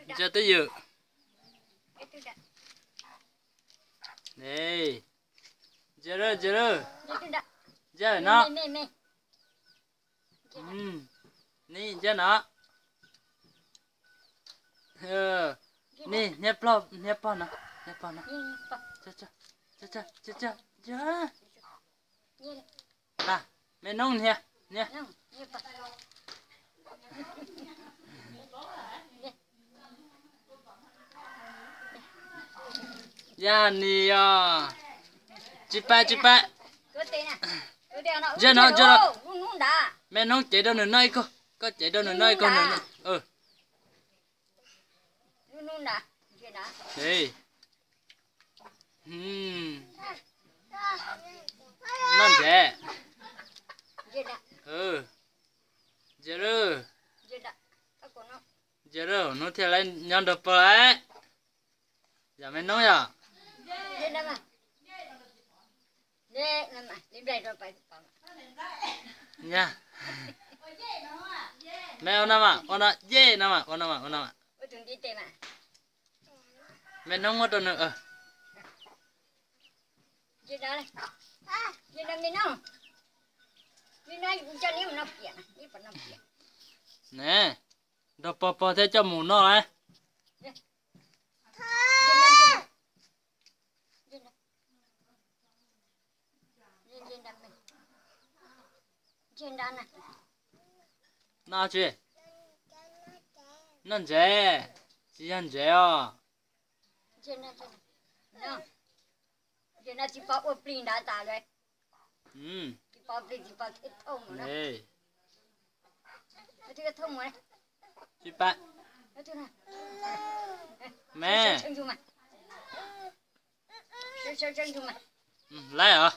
Ntsia twj ywm. Ntsia lawm, ntsia lawm. Ntsia no. Ni ntsia no. Ni hnia pog, hnia pog no, hnia pog no. Me noob hnia, hnia. Yog ni os. Tsis pab, tsis pab. Ntsia no, ntsia no. Me noob cev rau nws noj ib ko, koj cev rau nws noj ib ko nws. Noj ntsev. Ntsia lawm, ntsia lawm, hnub thiaj li nyob nrog pog lawm. Yog me noob yog. Me ua no mas, ua no, yej no mas, ua no mas, ua no mas. Me noob muab rau nws. Ne, nrog pog, pog thiaj coj mus noj lawm. Noj tsi? Noj ntsev. Tsis yog ntsev os. Tsis pab ua plig nrad tas lawm. Tsis pab, tsis pab, tsis pab. Me, laib os.